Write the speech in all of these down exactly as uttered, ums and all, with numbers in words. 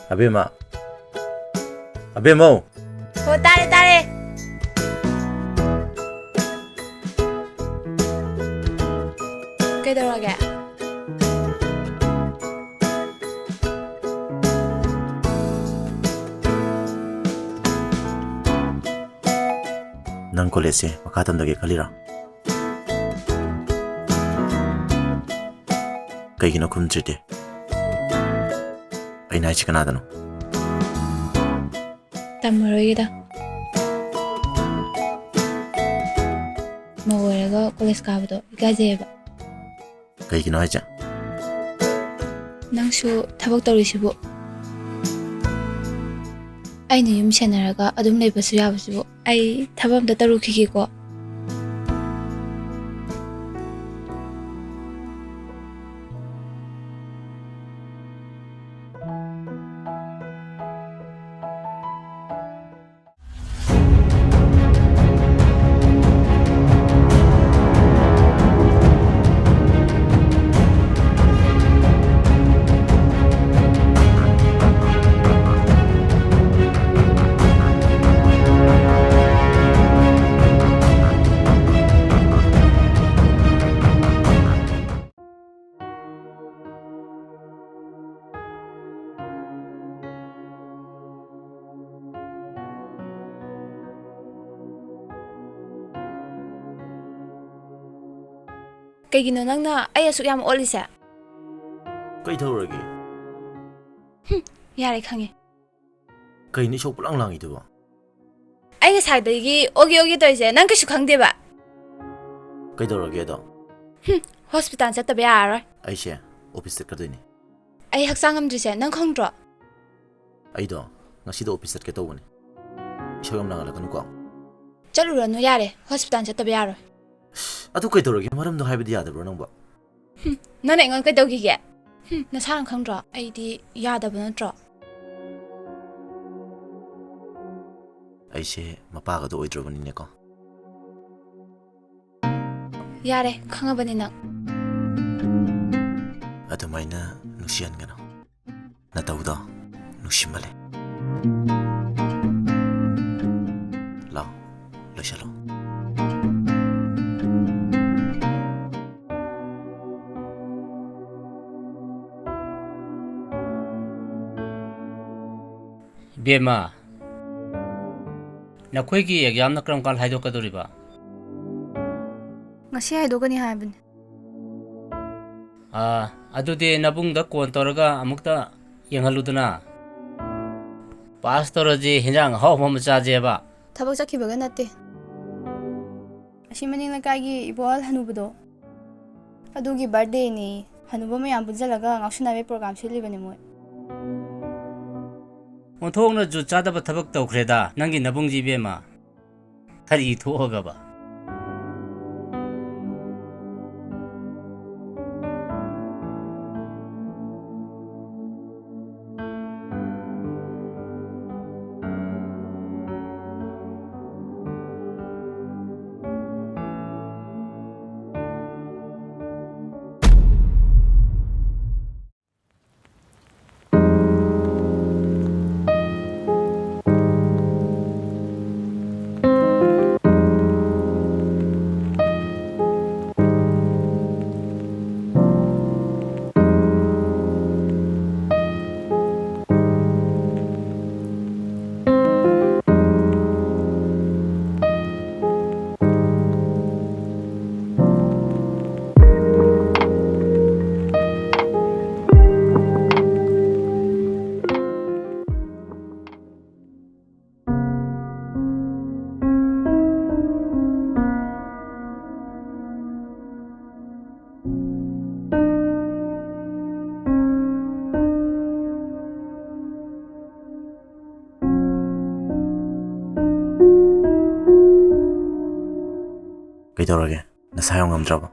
ꯑꯕꯦꯝꯃ꯫ ꯑꯕꯦꯝꯃꯧ! ꯍꯣ, ꯇꯥꯔꯦ, ꯇꯥꯔꯦ꯫ ꯀꯩꯗꯧꯔꯒꯦ? ꯅꯪ ꯀꯣꯂꯦꯖꯁꯦ ꯃꯈꯥ ꯇꯝꯊꯒꯦ ꯈꯜꯂꯤꯔꯣ? ꯀꯩꯒꯤꯅꯣ ꯈꯨꯝꯗ꯭ꯔꯤꯗꯤ? ꯑꯩꯅ ꯍꯥꯏꯁꯤ ꯀꯅꯥꯗꯅꯣ? ꯇꯝꯃꯔꯣꯏꯒꯦꯗ꯫ ꯃꯧ ꯑꯣꯏꯔꯒ ꯀꯣꯂꯦꯖ ꯀꯥꯕꯗꯣ ꯏꯀꯥꯏꯖꯩꯌꯦꯕ꯫ ꯀꯩꯒꯤꯅꯣ ꯍꯥꯏꯁꯦ? ꯅꯪꯁꯨ ꯊꯕꯛ ꯇꯧꯔꯤꯁꯤꯕꯨ꯫ ꯑꯩꯅ ꯌꯨꯝ ꯁꯦꯟꯅꯔꯒ ꯑꯗꯨꯝ ꯂꯩꯕꯁꯨ ꯌꯥꯕꯁꯤꯕꯨ꯫ ꯑꯩ ꯊꯕꯛ ꯑꯝꯇ ꯇꯧꯔꯨꯈꯤꯒꯦꯀꯣ꯫ ꯀꯩꯒꯤꯅꯣ ꯅꯪꯅ ꯑꯩ ꯑꯁꯨꯛ ꯌꯥꯝ ꯑꯣꯠꯂꯤꯁꯦ? ꯀꯩ ꯇꯧꯔꯒꯦ? ꯍꯨꯝ, ꯌꯥꯔꯦ, ꯈꯪꯉꯦ꯫ ꯀꯩꯅꯣ ꯏꯁꯧ ꯄꯨꯂꯥꯡ ꯂꯥꯡꯉꯤꯗꯨꯕꯣ? ꯑꯩ ꯉꯁꯥꯏꯗꯒꯤ ꯑꯣꯒꯦ ꯑꯣꯒꯦ ꯇꯧꯔꯤꯁꯦ ꯅꯪ ꯀꯩꯁꯨ ꯈꯪꯗꯦꯕ? ꯀꯩꯗꯧꯔꯒꯦ ꯑꯗꯣ? ꯍꯨꯝ, ꯍꯣꯁꯄꯤꯇꯥꯜ ꯆꯠꯇꯕ ꯌꯥꯔꯔꯣꯏ꯫ ꯑꯩꯁꯦ ꯑꯣꯐꯤꯁ ꯆꯠꯀꯗꯣꯏꯅꯤ꯫ ꯑꯩ ꯍꯛꯆꯥꯡ ꯉꯝꯗ꯭ꯔꯤꯁꯦ ꯅꯪ ꯈꯪꯗ꯭ꯔꯣ? ꯑꯩꯗꯣ ꯉꯁꯤꯗꯣ ꯑꯣꯐꯤꯁ ꯆꯠꯀꯦ ꯇꯧꯕꯅꯤ꯫ ꯏꯁꯧ ꯌꯥꯝ ꯂꯥꯡꯍꯜꯂꯛꯀꯅꯨꯀꯣ꯫ ꯆꯠꯂꯨꯔꯅꯨ ꯌꯥꯔꯦ, ꯍꯣꯁꯄꯤꯇꯥꯜ ꯆꯠꯇꯕ ꯌꯥꯔꯣꯏ꯫ ꯑꯗꯨ ꯀꯩꯗꯧꯔꯒꯦ? ꯃꯔꯝꯗꯣ ꯍꯥꯏꯕꯗꯤ ꯌꯥꯗꯕ꯭ꯔꯣ ꯅꯪꯕꯣ? ꯍꯨꯝ, ꯅꯪꯅ ꯑꯩꯉꯣꯟꯗ ꯀꯩꯗꯧꯈꯤꯒꯦ? ꯍꯨꯝ, ꯅꯁꯥꯅ ꯈꯪꯗ꯭ꯔꯣ? ꯑꯩꯗꯤ ꯌꯥꯗꯕ ꯅꯠꯇ꯭ꯔꯣ? ꯑꯩꯁꯦ ꯃꯄꯥꯒꯗꯣ ꯑꯣꯏꯗ꯭ꯔꯕꯅꯤꯅꯦꯀꯣ꯫ ꯌꯥꯔꯦ, ꯈꯪꯉꯕꯅꯤ ꯅꯪ꯫ ꯑꯗꯨꯃꯥꯏꯅ ꯅꯨꯡꯁꯤꯍꯟꯒꯅꯨ꯫ ꯅꯇꯧꯗꯣ ꯅꯨꯡꯁꯤꯃꯜꯂꯦ꯫ ꯂꯥꯎ, ꯂꯣꯏꯁꯜꯂꯣ꯫ ꯏꯕꯦꯝꯃ, ꯅꯈꯣꯏꯒꯤ ꯑꯦꯛꯖꯥꯝꯅ ꯀꯔꯝ ꯀꯥꯟ ꯍꯥꯏꯗꯣꯛꯀꯗꯧꯔꯤꯕ? ꯉꯁꯤ ꯍꯥꯏꯗꯣꯛꯀꯅꯤ ꯍꯥꯏꯕꯅꯤ꯫ ꯑꯥ, ꯑꯗꯨꯗꯤ ꯅꯕꯨꯡꯗ ꯀꯣꯟ ꯇꯧꯔꯒ ꯑꯃꯨꯛꯇ ꯌꯦꯡꯍꯜꯂꯨꯗꯅ꯫ ꯄꯥꯁ ꯇꯧꯔꯗꯤ ꯍꯤꯟꯖꯥꯡ ꯑꯍꯥꯎꯕ ꯑꯃ ꯆꯥꯖꯦꯕ꯫ ꯊꯕꯛ ꯆꯠꯈꯤꯕꯒ ꯅꯠꯇꯦ꯫ ꯑꯁꯤ ꯃꯅꯤꯡ ꯂꯩꯀꯥꯏꯒꯤ ꯏꯕꯣꯍꯜ ꯍꯅꯨꯕꯗꯣ, ꯑꯗꯨꯒꯤ ꯕꯥꯔꯗꯦꯅꯤ꯫ ꯍꯅꯨꯕ ꯃꯌꯥꯝ ꯄꯨꯟꯁꯤꯜꯂꯒ ꯉꯥꯎꯁꯤꯟꯅꯕꯒꯤ ꯄ꯭ꯔꯣꯒ꯭ꯔꯥꯝ ꯁꯤꯜꯂꯤꯕꯅꯤ ꯃꯣꯏ꯫ ꯑꯣꯟꯊꯣꯛꯅ ꯖꯨꯠ ꯆꯥꯗꯕ ꯊꯕꯛ ꯇꯧꯈ꯭ꯔꯦꯗ ꯅꯪꯒꯤ ꯅꯕꯨꯡꯁꯤ ꯏꯕꯦꯝꯃ꯫ ꯀꯔꯤ ꯊꯣꯛꯑꯒꯕ? ꯀꯩꯗꯧꯔꯒꯦ? ꯅꯁꯥ ꯌꯥꯝ ꯉꯝꯗ꯭ꯔꯕꯣ?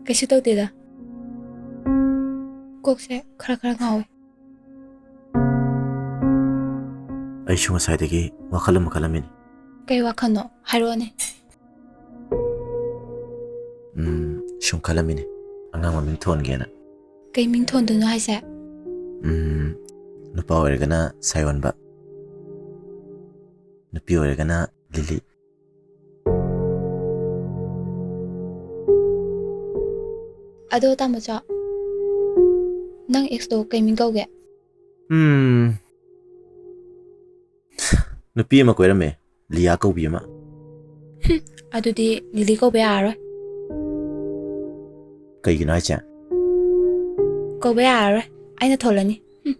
ꯀꯩꯁꯨ ꯇꯧꯗꯦꯗ꯫ ꯀꯣꯛꯁꯦ ꯈꯔ ꯈꯔ ꯉꯥꯎꯋꯦ꯫ ꯑꯩꯁꯨ ꯉꯁꯥꯏꯗꯒꯤ ꯋꯥꯈꯜ ꯑꯃ ꯈꯜꯂꯝꯃꯤꯅꯤ꯫ ꯀꯩ ꯋꯥꯈꯜꯅꯣ? ꯍꯥꯏꯔꯛꯑꯣꯅꯦ꯫ ꯎꯝ, ꯁꯨꯝ ꯈꯜꯂꯝꯃꯤꯅꯤ, ꯑꯉꯥꯡ ꯃꯃꯤꯡ ꯊꯣꯟꯒꯦꯅ꯫ ꯀꯩ ꯃꯤꯡ ꯊꯣꯟꯗꯣꯏꯅꯣ ꯍꯥꯏꯁꯦ? ꯎꯝ, ꯅꯨꯄꯥ ꯑꯣꯏꯔꯒꯅ ꯁꯥꯌꯣꯟꯕ, ꯅꯨꯄꯤ ꯑꯣꯏꯔꯒꯅ ꯂꯤꯂꯤ꯫ ꯑꯗꯣ ꯇꯥꯃꯣꯆꯥ, ꯅꯪ ꯑꯦꯛꯁꯇꯣ ꯀꯩ ꯃꯤꯡ ꯀꯧꯒꯦ? ꯎꯝ, ꯅꯨꯄꯤ ꯑꯃ ꯀꯣꯏꯔꯝꯃꯦ, ꯂꯤꯌꯥ ꯀꯧꯕꯤ ꯑꯃ꯫ ꯍꯨꯝ, ꯑꯗꯨꯗꯤ ꯂꯤꯂꯤ ꯀꯧꯕ ꯌꯥꯔꯔꯣꯏ꯫ ꯀꯩꯒꯤꯅꯣ ꯍꯥꯏꯁꯦ? ꯀꯧꯕ ꯌꯥꯔꯔꯣꯏ, ꯑꯩꯅ ꯊꯣꯜꯂꯅꯤ꯫ ꯍꯨꯝ꯫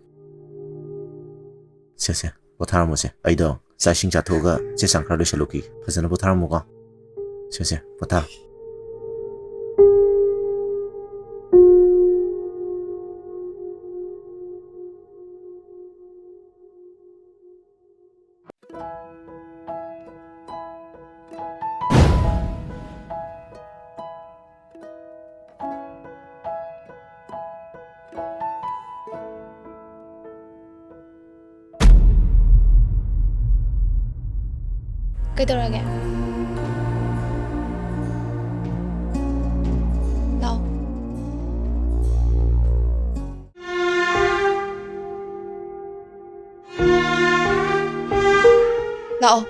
ꯁꯦ, ꯁꯦ, ꯄꯣꯊꯥꯔꯝꯃꯣꯁꯦ꯫ ꯑꯩꯗꯣ ꯆꯥꯛ ꯏꯁꯤꯡ ꯆꯥꯊꯣꯛꯑꯒ ꯆꯦ ꯆꯥꯡ ꯈꯔ ꯂꯣꯏꯁꯜꯂꯨꯈꯤꯒꯦ꯫ ꯐꯖꯅ ꯄꯣꯊꯥꯔꯝꯃꯨꯀꯣ꯫ ꯁꯦ, ꯁꯦ, ꯄꯣꯊꯥ꯫ ꯀꯩꯗꯧꯔꯒꯦ? ꯂꯥꯛꯑꯣ꯫ ꯂꯥꯛꯑꯣ꯫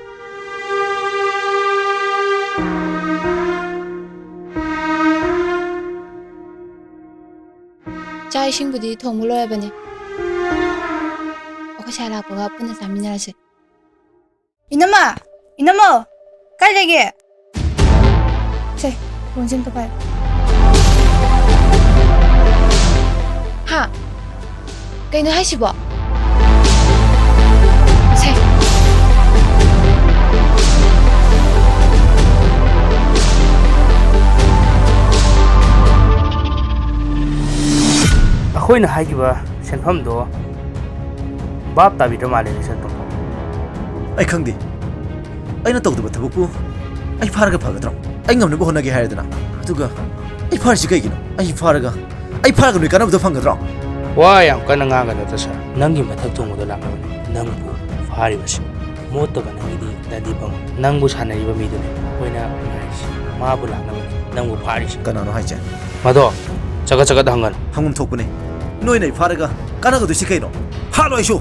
ꯆꯥꯛ ꯏꯁꯤꯡꯕꯨꯗꯤ ꯊꯣꯡꯕ ꯂꯣꯏꯔꯕꯅꯦ꯫ ꯑꯩꯈꯣꯏ ꯁꯥꯏ ꯂꯥꯛꯄꯒ ꯄꯨꯟꯅ ꯆꯥꯃꯤꯟꯅꯔꯁꯦ꯫ ꯏꯅꯝꯃ! ꯏꯅꯝꯃ! ꯀꯥꯏ ꯂꯩꯒꯦ? ꯁꯦ, ꯐꯣꯟꯁꯦ ꯑꯝꯇ ꯄꯥꯏꯌꯨ꯫ ꯍꯥ? ꯀꯩꯅꯣ ꯍꯥꯏꯁꯤꯕꯣ? ꯁꯦ꯫ ꯑꯩꯈꯣꯏꯅ ꯍꯥꯏꯈꯤꯕ ꯁꯦꯟꯐꯝꯗꯣ ꯚꯥꯞ ꯇꯥꯕꯤꯗ꯭ꯔ ꯃꯥꯜꯂꯦ, ꯃꯤꯁꯇꯔ ꯇꯣꯝꯕ꯫ ꯑꯩ ꯈꯪꯗꯦ꯫ ꯑꯩꯅ ꯇꯧꯗꯕ ꯊꯕꯛꯄꯨ ꯑꯩ ꯐꯥꯔꯒ ꯐꯒꯗ꯭ꯔꯣ? ꯑꯩ ꯉꯝꯅꯕ ꯍꯣꯠꯅꯒꯦ ꯍꯥꯏꯔꯗꯅ꯫ ꯑꯗꯨꯒ ꯑꯩ ꯐꯥꯔꯤꯁꯤ ꯀꯩꯒꯤꯅꯣ? ꯑꯩ ꯐꯥꯔꯒ, ꯑꯩ ꯐꯥꯔꯒ ꯅꯣꯏ ꯀꯥꯟꯅꯕꯗꯣ ꯐꯪꯒꯗ꯭ꯔꯣ? ꯋꯥ ꯌꯥꯝ ꯀꯟꯅ ꯉꯥꯡꯒꯅꯨꯗ ꯁꯥꯔ꯫ ꯅꯪꯒꯤ ꯃꯊꯛ ꯊꯣꯡꯕꯗꯣ ꯂꯥꯛꯅꯕꯅꯤ ꯅꯪꯕꯨ ꯐꯥꯔꯤꯕꯁꯤ꯫ ꯃꯣꯠꯇꯕ ꯅꯪꯒꯤꯗꯤ ꯗꯟꯗꯤ ꯐꯪꯉꯣꯏ꯫ ꯅꯪꯕꯨ ꯁꯥꯟꯅꯔꯤꯕ ꯃꯤꯗꯨꯅꯤ ꯑꯩꯈꯣꯏꯅ ꯉꯥꯏꯔꯤꯁꯤ꯫ ꯃꯥꯕꯨ ꯂꯥꯛꯅꯕꯅꯤ ꯅꯪꯕꯨ ꯐꯥꯔꯤꯁꯤ꯫ ꯀꯅꯥꯅꯣ ꯍꯥꯏꯁꯦ? ꯃꯗꯣ ꯆꯒꯠ ꯆꯒꯠ ꯍꯪꯒꯅꯨ꯫ ꯍꯪꯐꯝ ꯊꯣꯛꯄꯅꯦ꯫ ꯅꯣꯏꯅ ꯑꯩ ꯐꯥꯔꯒ ꯀꯥꯟꯅꯒꯗꯣꯏꯁꯤ ꯀꯩꯅꯣ? ꯍꯥꯠꯂꯣ ꯑꯩꯁꯨ꯫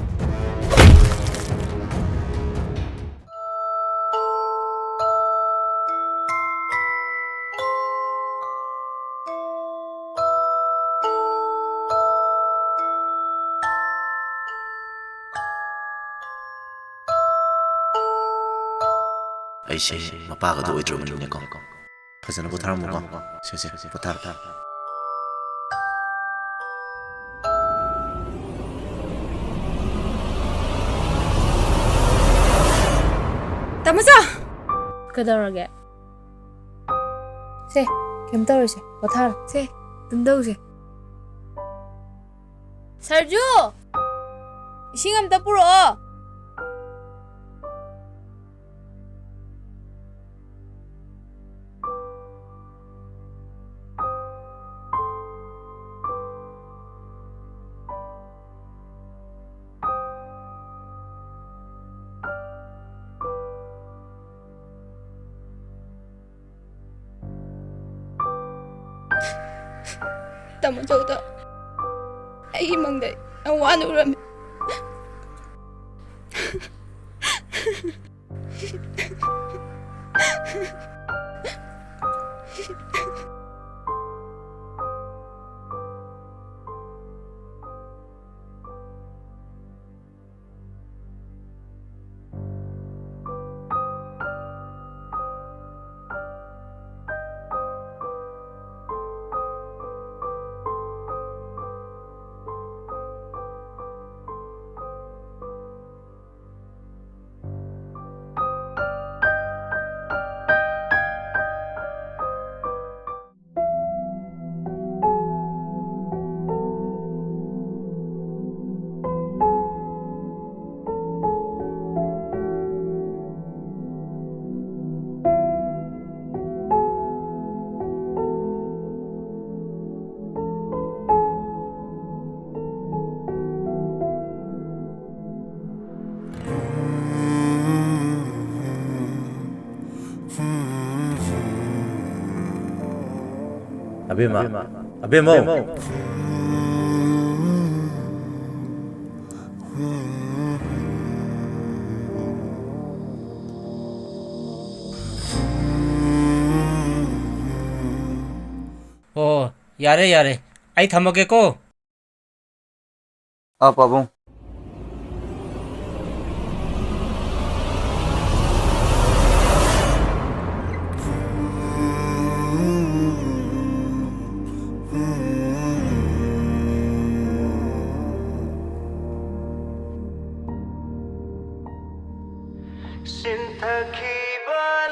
ꯑꯩꯁꯦ ꯃꯄꯥꯒꯗꯣ ꯑꯣꯏꯗ꯭ꯔꯕꯅꯤꯅꯦꯀꯣ꯫ ꯐꯖꯅ ꯄꯣꯊꯥꯔꯝꯃꯨꯀꯣ꯫ ꯁꯦ, ꯁꯦ, ꯄꯣꯊꯥꯔꯣ꯫ ꯇꯥꯃꯣꯆꯥ! ꯀꯩꯗꯧꯔꯒꯦ? ꯁꯦ, ꯀꯩꯝ ꯇꯧꯔꯣꯏꯁꯦ, ꯄꯣꯊꯥꯔꯣ꯫ ꯁꯦ, ꯇꯨꯝꯗꯧꯁꯦ꯫ ꯁꯔꯖꯨ! ꯏꯁꯤꯡ ꯑꯝꯇ ꯄꯨꯔꯛꯑꯣ꯫ ꯇꯥꯃꯣ ꯆꯧꯗ ꯑꯩꯒꯤ ꯃꯪꯗ ꯌꯥꯝ ꯋꯥꯅ ꯎꯔꯝꯃꯤ꯫ ꯑꯕꯦꯝꯃ, ꯑꯕꯦꯝꯃꯧ꯫ ꯑꯣ, ꯌꯥꯔꯦ, ꯌꯥꯔꯦ꯫ ꯑꯩ ꯊꯝꯃꯒꯦꯀꯣ꯫ ꯑꯥ, ꯄꯥꯕꯨꯡ꯫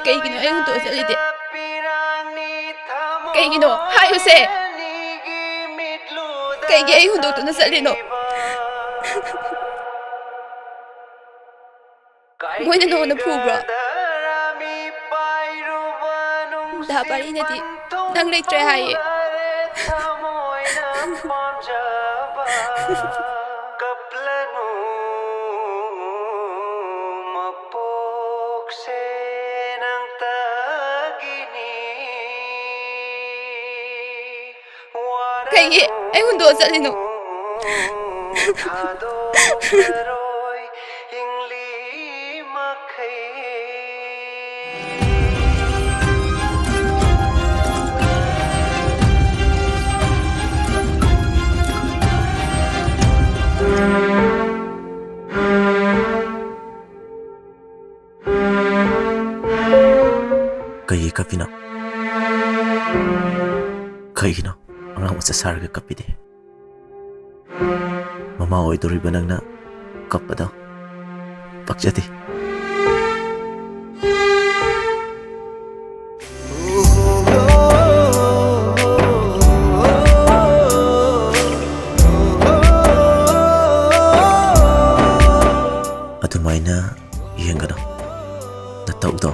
ꯀꯩꯒꯤꯅꯣ ꯑꯩ ꯍꯨꯟꯗꯣꯛꯑ ꯆꯠꯂꯤꯗꯤ? ꯀꯩꯒꯤꯅꯣ? ꯍꯥꯏꯌꯨꯁꯦ꯫ ꯀꯩꯒꯤ ꯑꯩ ꯍꯨꯟꯗꯣꯛꯇꯨꯅ ꯆꯠꯂꯤꯅꯣ? ꯃꯣꯏꯅ ꯅꯉꯣꯟꯗ ꯐꯨꯕ꯭ꯔꯣ? ꯗꯥ ꯄꯥꯔꯤꯅꯗꯤ ꯅꯪ ꯂꯩꯇ꯭ꯔꯦ ꯍꯥꯏꯌꯦ꯫ ꯀꯞꯂꯅꯨ, ꯃꯄꯣꯛꯁꯦ ꯅꯪꯇꯒꯤꯅꯤ꯫ ꯀꯩꯒꯤ ꯑꯩ ꯍꯨꯟꯗꯣꯛꯑ ꯆꯠꯂꯤꯅꯣ? ꯊꯥꯗꯣꯛꯂꯔꯣꯏ ꯍꯤꯡꯂꯤ ꯃꯈꯩ꯫ ꯀꯩꯒꯤ ꯀꯞꯄꯤꯅꯣ? ꯀꯩꯒꯤꯅꯣ ꯑꯉꯥꯡ ꯃꯆꯥ ꯁꯥꯔꯒ ꯀꯞꯄꯤꯗꯤ? ꯃꯃꯥ ꯑꯣꯏꯗꯧꯔꯤꯕ ꯅꯪꯅ ꯀꯞꯄꯗꯣ ꯄꯛꯆꯗꯦ꯫ ꯑꯗꯨꯃꯥꯏꯅ ꯌꯦꯡꯒꯅꯨ꯫ ꯅꯇꯧꯗꯣ